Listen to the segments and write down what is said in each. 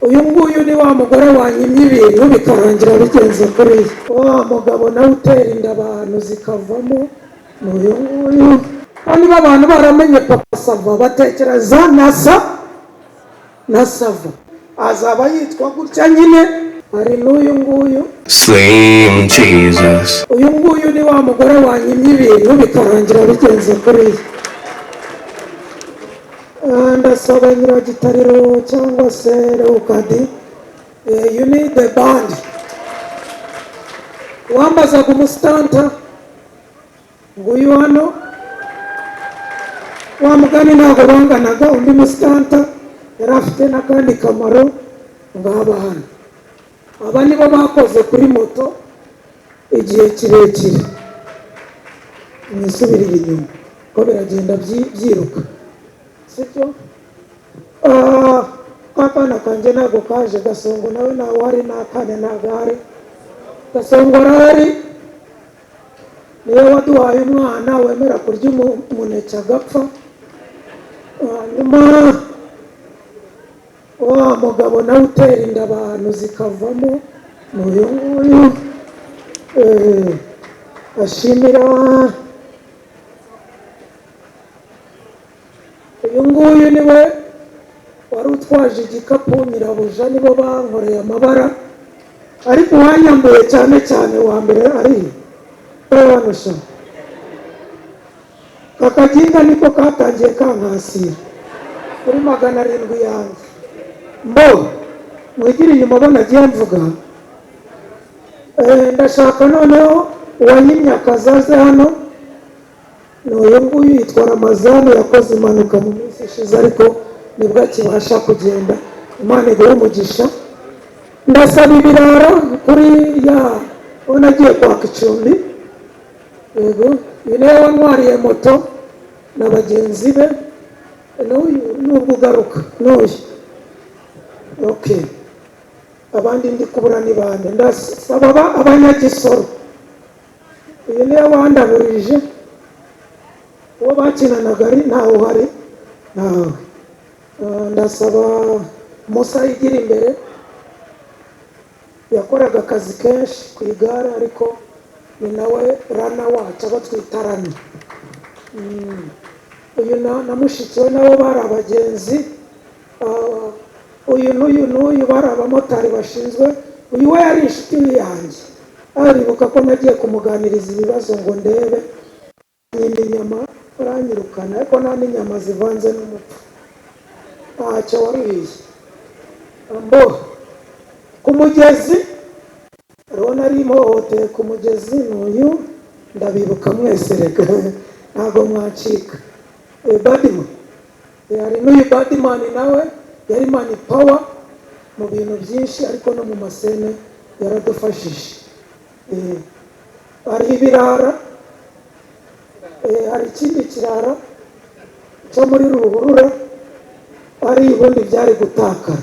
Uyu nguyu ni wa mugore wanyimye ibintu bikarangira bigenze kuriya. Wa mugabo nawe utera inda abantu zikavamo ni uyu nguyu. Kandi niba abantu baramenye Papa Sava, batekereza na sa na Sava, azaba yitwa gutya nyine. Hari n'uyu nguyu. Slim Jesus. Uyu nguyu ni wa mugore wanyimye ibintu bikarangira bigenze kuriya. Ndasaba Nyiragitariro cyangwa se Leokadi, you need the band. Wambazaga umusitanta, nguyu hano. Wa mugani ntabwo banganaga. Undi musitanta yari afite n'akandi kamaro, ngaba hano. Aba nibo bakoze kuri moto igihe kirekire. Mwisubirire inyuma ko biragenda byiruka, sibyo? Akana kanjye ntabwo kaje. Gasongo nawe ntawe uhari, n'akana ntabwo ahari. Gasongo arahari, niwe waduhaye umwana wemera kurya umuneke agapfa. Hanyuma wa mugabo nawe utera inda abantu zikavamo ni uyu nguyu. Ashimira uyu nguyu, niwe wari utwaje igikapu nyirabuja, nibo bankoreye amabara. Ariko uwanyambuye cyane cyane wa mbere ari hano, kakaginga niko katangiye kankasira kuri 700 yanjye. Mbo mwigire inyuma bo nagiye mvuga. Ndashaka noneho uwanyimye akazi aze hano, ni uyu nguyu, yitwa Ramazani. Yakoze impanuka mu minsi ishize, ariko nibwo akibasha kugenda. Imana iguhe umugisha. Ndasaba ibirara kuri ya ubona agiye kwaka icumbi. Yego, uyu niwe wantwariye moto na bagenzi be. N'uyu nubwo ugaruka n'uyu. Okay, abandi ndi kubura ni bande? Ndasaba abanyagisoro. Uyu niwe wandaburije, uwo bakinanaga ari ntawe uhari, ntawe. Ndasaba Musa yigira imbere. Yakoraga akazi kenshi ku igare, ariko ni nawe runner wacu, abo twita runner. Uyu na mushiki we nabo bari abagenzi. Uyu n'uyu n'uyu bari abamotari bashinzwe. Uyu we yari inshuti yanjye, aribuka ko nagiye kumuganiriza ibibazo ngo ndebe nyina inyama baranyirukana, ariko nta n'inyama zivanze n'umupfu, ntacyo waruriye. Mbo ku mugezi hariho nari mpohoteye ku mugezi n'uyu. Ndabibuka mwese rega, ntabwo mwacika. Badima, hari n'uyu Badimani, nawe yari man power mu bintu byinshi, ariko no mu masene yaradufashije. Hari ibirara, hari ikindi kirara cyo muri ruhurura, hari ubundi byari gutakara.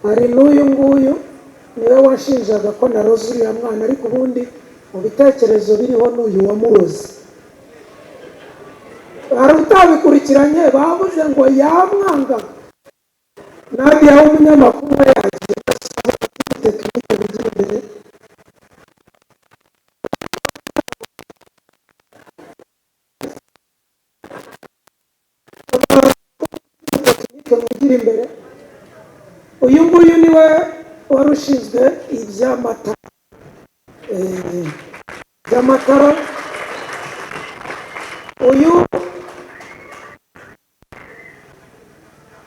Hari n'uyu nguyu, niwe washinjaga ko naroze uriya mwana, ariko ubundi mu bitekerezo biriho n'uyu wamuroze. Hari utabikurikiranye, bavuze ngo yamwangaga. Nadia w'umunyamakuru we yagiye asaba tekinike bigira imbere. Tekinike mugira imbere. Uyu nguyu niwe wari ushinzwe iby'amatara. By'amatara. Uyu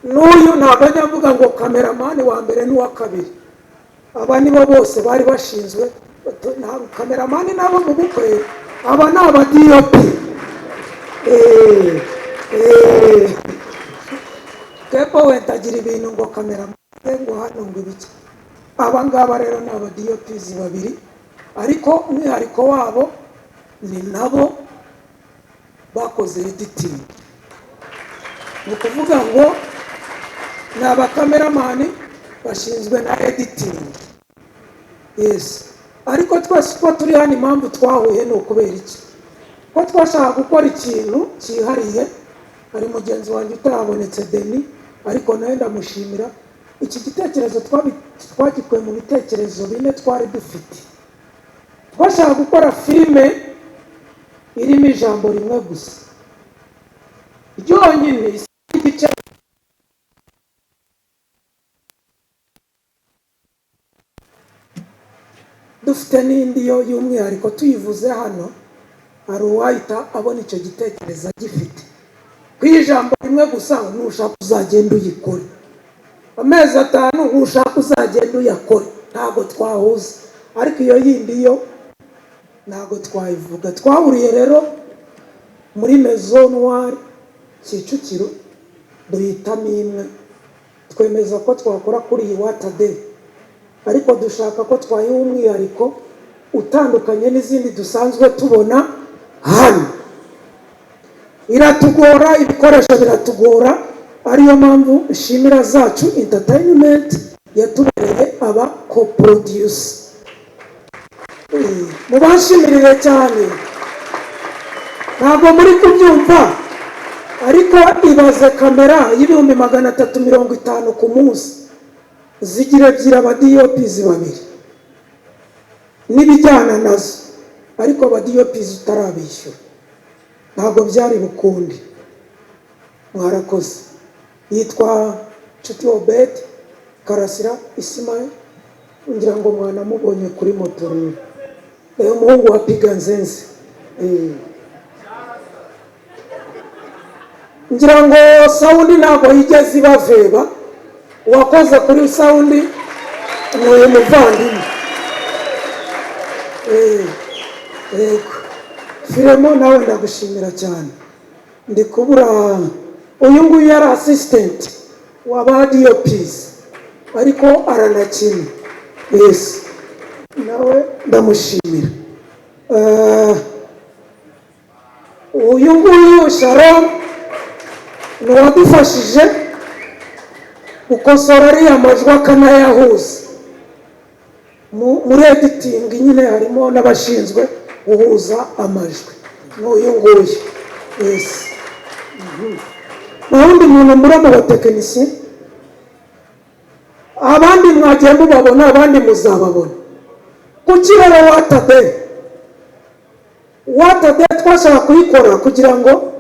n'uyu ntabwo ajya avuga ngo kameramani wa mbere n'uwa kabiri. Aba nibo bose bari bashinzwe ntabwo kameramani nabo mu bukwe. Aba ni aba DOP. Kepo wenda agira ibintu ngo kameramani, ngo hano, ngo ibiki. Aba ngaba rero ni aba DOPs babiri, ariko umwihariko wabo ni nabo bakoze editing. Ni ukuvuga ngo ni abakameramani bashinzwe na editing, yes. Ariko twese uko turi hano, impamvu twahuye ni ukubera iki? Ko twashaka gukora ikintu cyihariye. Hari mugenzi wanjye utahabonetse, Deni, ariko nawe ndamushimira. Iki gitekerezo twagikuye mu bitekerezo bine twari dufite. Twashaka gukora filime irimo ijambo rimwe gusa ryonyine, igice dufite n'indi yo y'umwihariko. Tuyivuze hano, hari uwahita abona icyo gitekerezo agifite ku ijambo rimwe gusa. Nushaka uzagenda uyikore amezi 5, nushaka uzagenda uyakore, ntabwo twahuza. Ariko iyo yindi yo ntabwo twayivuga. Twahuriye rero muri Maison Noire Kicukiro, duhitamo imwe, twemeza ko twakora kuri iyi Water Day, ariko dushaka ko twayiha umwihariko utandukanye n'izindi dusanzwe tubona hano. Iratugora, ibikoresho biratugora, ariyo mpamvu nshimira Zacu Entertainment yatubereye aba co-producer. Mubashimirire cyane. Ntabwo muri kubyumva, ariko ibaze kamera y'350,000 ku munsi, zigira ebyiri, aba DOPs babiri n'ibijyana nazo, ariko aba DOPs utarabishyura, ntabwo byari bukunde. Mwarakoze. Yitwa Nshuti Obed Karasira Isimaye, ngira ngo mwanamubonye kuri moto rero. Umuhungu wa Piga Nzenze. Ngira ngo sound ntabwo yigeze ibaveba. Uwakoze kuri sound ni uyu muvandimwe. Yego, Firemo, nawe ndagushimira cyane. Ndi kubura uyu nguyu, yari assistant wa ba DOPs, ariko aranakina. Yes, nawe ndamushimira. Uyu nguyu Sharon ni uwadufashije gukosora ariya majwi akanayahuza muri editing. Nyine harimo n'abashinzwe guhuza amajwi, n'uyu nguyu. Yes, nta wundi muntu muri mu batekinisiye. Abandi mwagiye mubabona, abandi muzababona. Kuki rero Water Day? Water Day twashaka kuyikora kugira ngo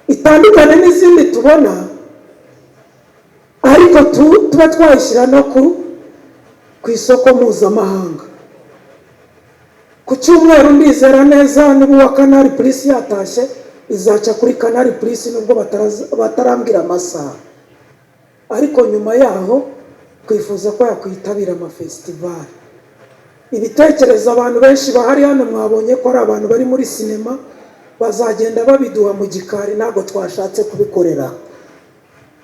itandukane n'izindi tubona, ariko tube twayishyira no ku isoko mpuzamahanga. Ku cyumweru, ndizera neza niba uwa Canal Plus yatashye, izaca kuri Canal Plus, nubwo batarambwira amasaha. Ariko nyuma yaho twifuza ko yakwitabira amafestival. Ibitekerezo abantu benshi bahari hano mwabonye ko ari abantu bari muri sinema, bazagenda babiduha mu gikari, ntabwo twashatse kubikorera.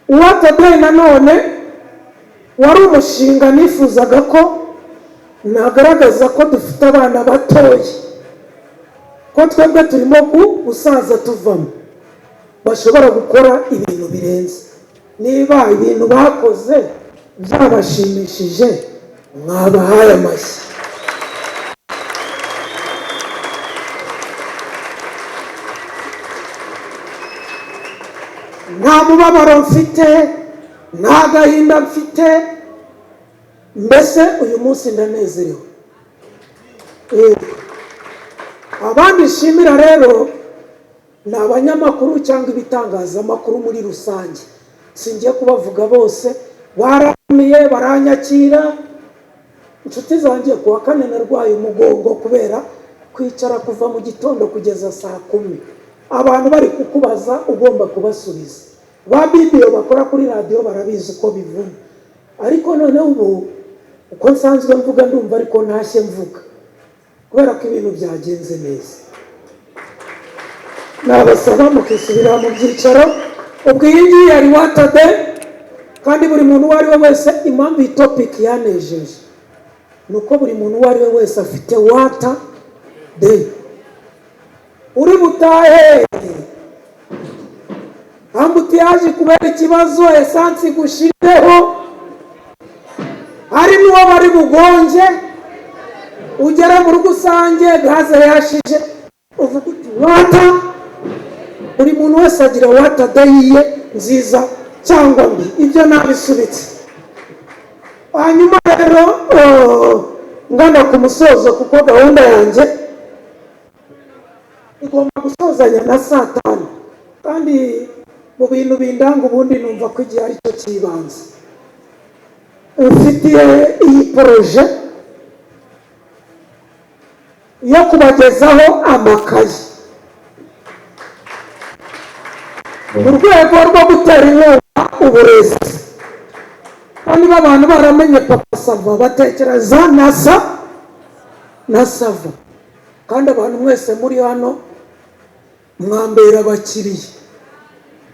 Water Day nanone wari umushinga nifuzaga ko nagaragaza ko dufite abana batoya, ko twebwe turimo gusaza tuvamo, bashobora gukora ibintu birenze. Niba ibintu bakoze byabashimishije, mwabahaye amashyi. Nta mubabaro mfite, nta gahinda mfite, mbese uyu munsi ndanezerewe. Yego. Abandi nshimira rero ni abanyamakuru cyangwa ibitangazamakuru muri rusange. Singiye kubavuga bose, baramiye baranyakira. Inshuti zanjye, ku wa kane narwaye umugongo kubera kwicara kuva mu gitondo kugeza saa 10, abantu bari kukubaza, ugomba kubasubiza. Ba bibiyo bakora kuri radiyo barabizi uko bivuna. Ariko noneho ubu uko nsanzwe mvuga, ndumva ariko ntashye mvuga kubera ko ibintu byagenze neza. Nabasaba mukisubira mu byicaro. Ubwo iyi ngiyi yari Water Day, kandi buri muntu uwo ari we wese, impamvu iyi topic yanejeje ni uko buri muntu uwo ari we wese afite water day. Uri butahe embouteillage kubera ikibazo, essence igushireho, hari n'uwo bari bugonge, ugera mu rugo usange gaze yashije, uvuga uti: "Water." Buri muntu wese agira what a day ye nziza cyangwa mbi. Ibyo nabisubitse. Hanyuma rero ngana ku musozo, kuko gahunda yanjye igomba gusozanya na saa 5, kandi mu bintu bindanga ubundi numva ko igihe ari cyo cy'ibanze. Mfitiye iyi projet yo kubagezaho amakayi mu rwego rwo gutera inkunga uburezi. Kandi niba abantu baramenye Papa Sava, batekereza na sa na Sava. Kandi abantu mwese muri hano mwambera abakiriya,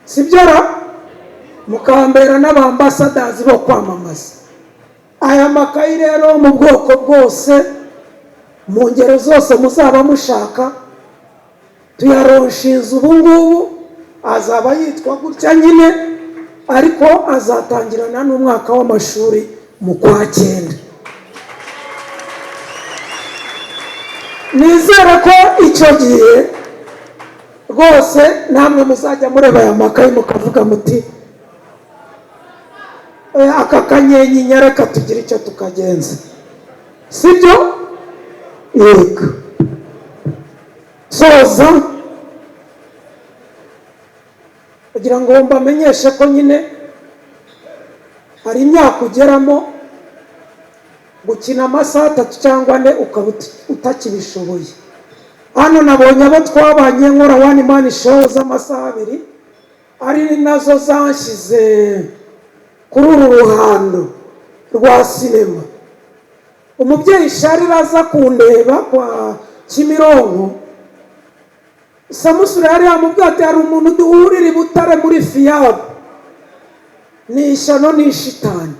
sibyo ra? Mukambera n'abambasadazi bo kwamamaza aya makayi. Rero mu bwoko bwose, mu ngero zose muzaba mushaka, tuyaronshinze ubu ngubu. Azaba yitwa gutya nyine, ariko azatangirana n'umwaka w'amashuri mu kwa cyenda. Nizere ko icyo gihe rwose namwe muzajya mureba aya makayi mukavuga muti: "Aka kanyenyinya reka tugire icyo tukagenza." Sibyo? Yego. Soza kugira ngo mbamenyeshe ko nyine hari imyaka ugeramo, gukina amasaha 3 cyangwa 4 ukaba utakibishoboye. Hano nabonye abo twabanye nkora one man show z'amasaha 2, ari nazo zanshyize kuri uru ruhando rwa sinema. Umubyeyi Sharira aza kundeba kwa Kimironko, Samusure yari yamubwiye ati: "Hari umuntu duhurira i Butare muri FIAB, ni ishyano, ni ishitani."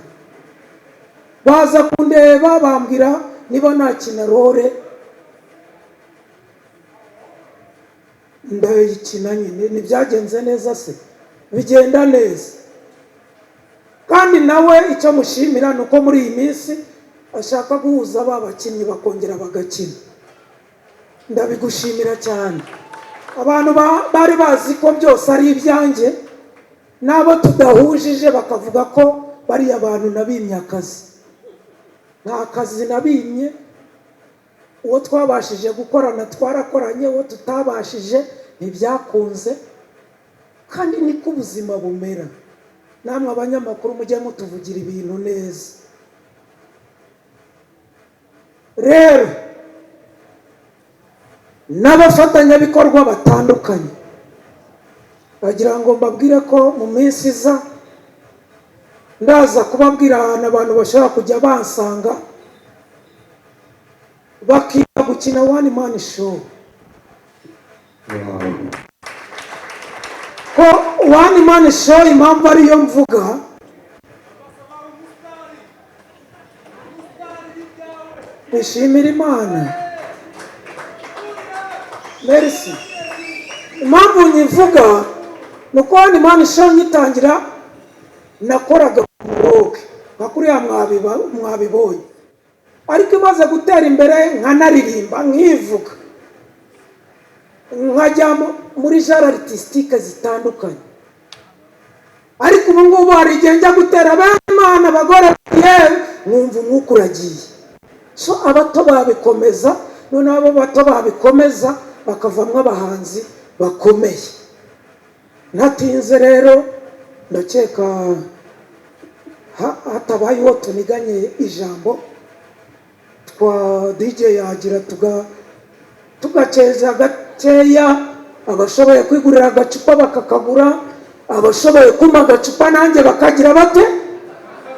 Baza kundeba, bambwira niba nakina role. Ndayikina nyine. Ntibyagenze neza se? Bigenda neza. Kandi nawe icyo mushimira ni uko muri iyi minsi ashaka guhuza ba bakinnyi bakongera bagakina. Ndabigushimira cyane. Abantu bari bazi ko byose ari ibyanjye, n'abo tudahujije bakavuga ko bariya bantu nabimye akazi. Nta kazi nabimye. Uwo twabashije gukorana twarakoranye, uwo tutabashije ntibyakunze. Kandi niko ubuzima bumera. Namwe abanyamakuru mujye mutuvugira ibintu neza. Rero n'abafatanyabikorwa batandukanye, bagira ngo mbabwire ko mu minsi iza ndaza kubabwira ahantu abantu bashobora kujya bansanga bakiga gukina one man show, ko one man show impamvu ariyo mvuga. Nishimira Imana, merci. Impamvu nyivuga ni uko one man show nyitangira nakoraga monologue nka kuriya mwabibonye, ariko imaze gutera imbere nkanaririmba, nkivuga, nkajya muri genre artistique zitandukanye. Ariko ubu ngubu hari igihe njya gutera bene Imana, abagore, yewe, nkumva umwuka uragiye. So abato babikomeza, noneho abo bato babikomeza bakavamo abahanzi bakomeye. Ntatinze rero, ndakeka hatabaye uwo tuniganye ijambo, twa DJ yagira tugaceza gakeya. Abashoboye kwigurira agacupa bakakagura, abashoboye kumpa agacupa nanjye bakagira bate,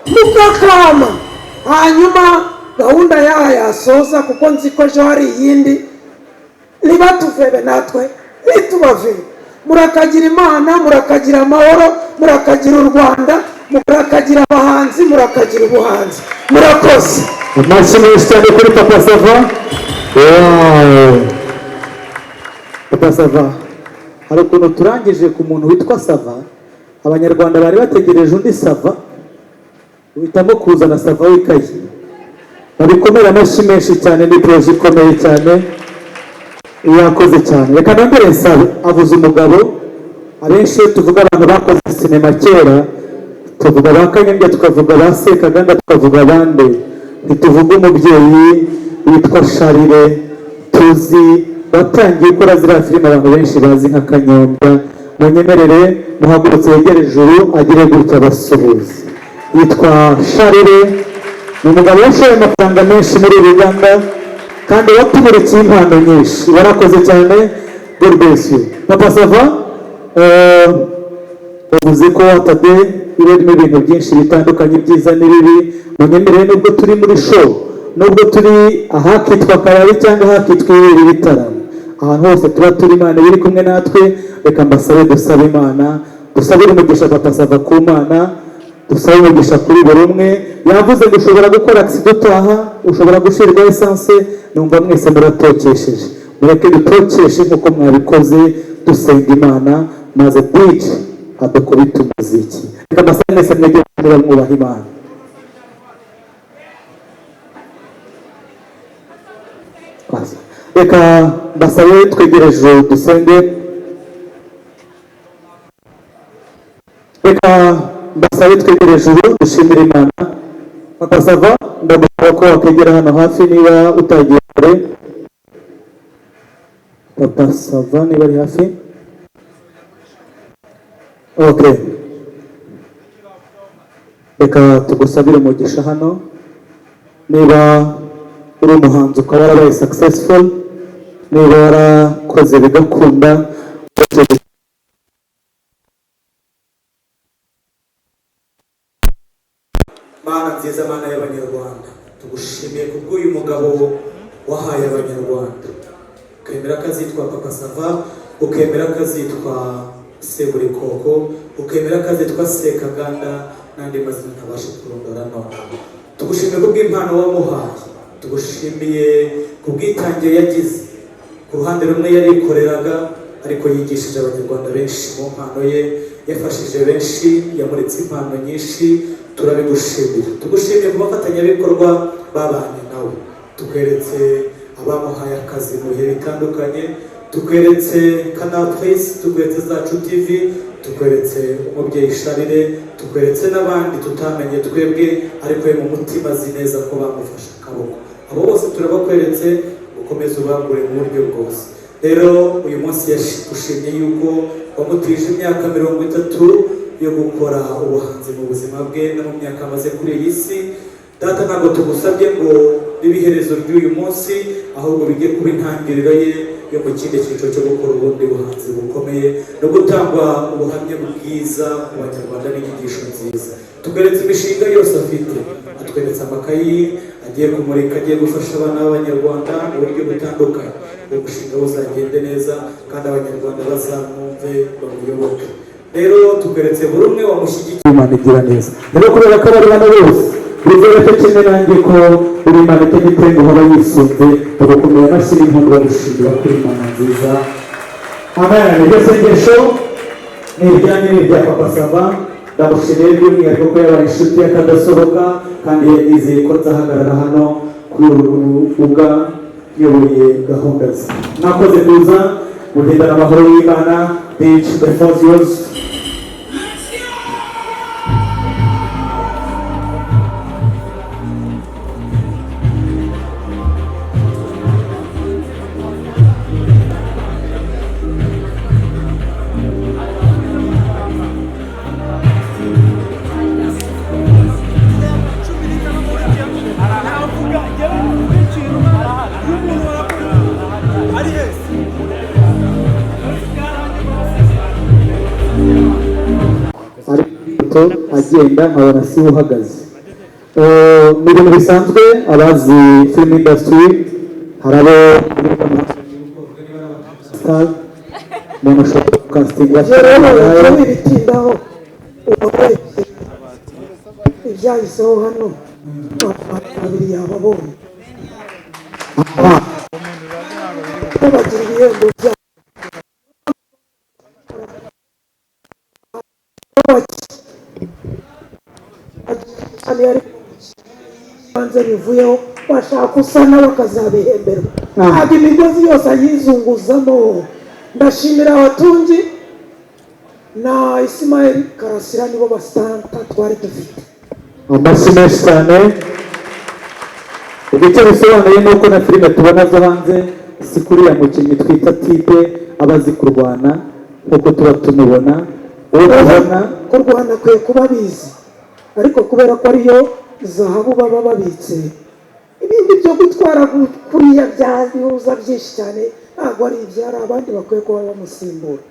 mukakama. Hanyuma gahunda yaha yasoza, kuko nzi ko ejo hari iyindi. Nibatuvebe natwe ntitubavebe. Murakagira Imana, murakagira amahoro, murakagira u Rwanda, murakagira abahanzi, murakagira ubuhanzi. Murakoze. Amashyi menshi cyane kuri Papa Sava. Wow. Papa Sava, hari ukuntu turangije ku muntu witwa Sava. Abanyarwanda bari bategereje undi Sava, uhitamo kuzana Sava w'ikayi. Babikomere amashyi menshi cyane. Ni projet ikomeye cyane, yakoze cyane. Reka nongere nsabe, avuze umugabo. Abenshi iyo tuvuga abantu bakoze sinema kera, tuvuga ba Kanyombya, tukavuga ba Sekaganda, tukavuga abandi, ntituvuga umubyeyi witwa Sharire tuzi watangiye gukora ziriya filime abantu benshi bazi nka Kanyombya. Munyemerere muhagurutse yegere ijuru, agire gutya abasuhuza. Yitwa Sharire, ni umugabo washoye amafaranga menshi muri Uganda kandi watumurikiye impano nyinshi. Warakoze cyane, God bless you. Papa Sava, bavuze ko Tade iba irimo ibintu byinshi bitandukanye, ibyiza n'ibibi. Munyemerere, nubwo turi muri show, nubwo turi ahakitwa akabari cyangwa ahakitwa ibiri bitaramo, ahantu hose tuba turi Imana iri kumwe natwe. Reka mbasabe dusabe Imana, dusabire umugisha Papa Sava ku Mana, dusabe umugisha kuri buri umwe. Yavuze ngo ushobora gukora accident utaha, ushobora gushirwa essence. Numva mwese muratokesheje, mureke dutokeshe nk'uko mwabikoze, dusenga Imana, maze DJ adukubita umuziki. Reka mbasabe mwese mwegere niba mwubaha Imana. Reka mbasabe twegereje dusenge. Reka mbasabe twegereje ubu dushimire Imana. Papa Sava, ndagusaba ko wakegera hano hafi niba utagiye kure. Papa Sava niba ari hafi. Okay, reka tugusabire umugisha hano. Niba uri umuhanzi ukaba warabaye successful, niba warakoze bigakunda. Mana nziza, Mana y'Abanyarwanda, tugushimiye kubw'uyu mugabo wahaye Abanyarwanda, ukemera ko azitwa Papa Sava, ukemera ko azitwa Seburikoko, ukemera ko azitwa Sekaganda n'andi mazina ntabasha kurondora nonaha. Tugushimiye kubw'impano wamuhaye, tugushimiye kubwitange yagize. Ku ruhande rumwe yarikoreraga, ariko yigishije Abanyarwanda benshi mu mpano ye, yafashije benshi, yamuritse impano nyinshi. Turabigushimira. Tugushimiye ku bafatanyabikorwa babanye nawe, tukweretse abamuhaye akazi mu bihe bitandukanye, tukweretse Canal Plus, tukweretse Zacu TV, tukweretse umubyeyi Sharire, tukweretse n'abandi tutamenye twebwe, ariko we mu mutima azi neza ko bamufashe akaboko. Abo bose turabakweretse, ukomeze ubangure mu buryo bwose. Rero uyu munsi yashimye yuko wamutije imyaka 30 yo gukora ubuhanzi mu buzima bwe no mu myaka amaze kuri iyi si. Data, ntabwo tugusabye ngo bibe iherezo ry'uyu munsi, ahubwo bijye kuba intangiriro ye yo mu kindi cyiciro cyo gukora ubundi buhanzi bukomeye no gutangwa ubuhamya bwiza ku Banyarwanda n'inyigisho nziza. Tukweretse imishinga yose afite, atweretse amakayi agiye kumurika, agiye gufasha abana b'Abanyarwanda mu buryo butandukanye. Uwo mushinga uzagende neza kandi Abanyarwanda bazamwumve, bamuyoboke. Rero tukweretse buri umwe wamushyigikiye. Imana igira neza. Rero kubera ko abari hano bose bizere ko kimwe nanjye ko buri Imana itajya itenguha aba yisunze, bagakomera amashyi n'impundu bagushimira kuri Imana nziza. Amen. Iryo sengesho ni iryanyu, ni irya Papa Sava. Ndamushimiye by'umwihariko ko yabaye inshuti y'akadasohoka kandi yanyizeye ko nzahagarara hano kuri uru rubuga nyoboye gahunda ze. Mwakoze kuza, mugendana amahoro y'Imana. Beach, the floor is yours. Ari moto agenda nkabona si we uhagaze. Ni ibintu bisanzwe, abazi film industry, hari abo star umuntu ushobora gukasitinga. Ibyo rero ibyo wibitindaho, uwarebye ibyahiseho hano, abantu babiri yababonye bo bagira ibihembo byabo. Banze bivuyeho, bashaka usa nawe akazabihemberwa. Ntabwo imigozi yose ayizunguzamo. Ndashimira abatungi. Na Ismael Karasira, nibo ba stunt twari dufite. Amashyi menshi cyane. Ubwo icyo bisobanuye ni uko na filime tubona zo hanze, si kuriya mukinnyi twita type aba azi kurwana nk'uko tuba tumubona, uwo tubona. Kurwana akwiye kuba abizi, ariko kubera ko ariyo zahabu baba babitse, ibindi byo gutwara kuriya byabihuza byinshi cyane ntabwo ari ibyari, abandi bakwiye kuba bamusimbura,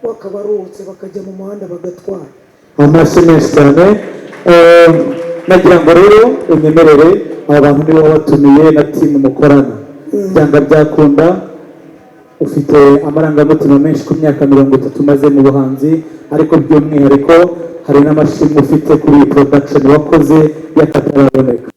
bakaba aruhutse, bakajya mu muhanda bagatwara. Amashyi menshi cyane. Nagira ngo rero unyemerere, aba bantu nibo wabatumiye na team mukorana, byanga byakunda ufite amarangamutima menshi ku myaka 30 umaze mu buhanzi, ariko by'umwihariko hari n'amashimwe ufite kuri iyi production wakoze y'akataraboneka.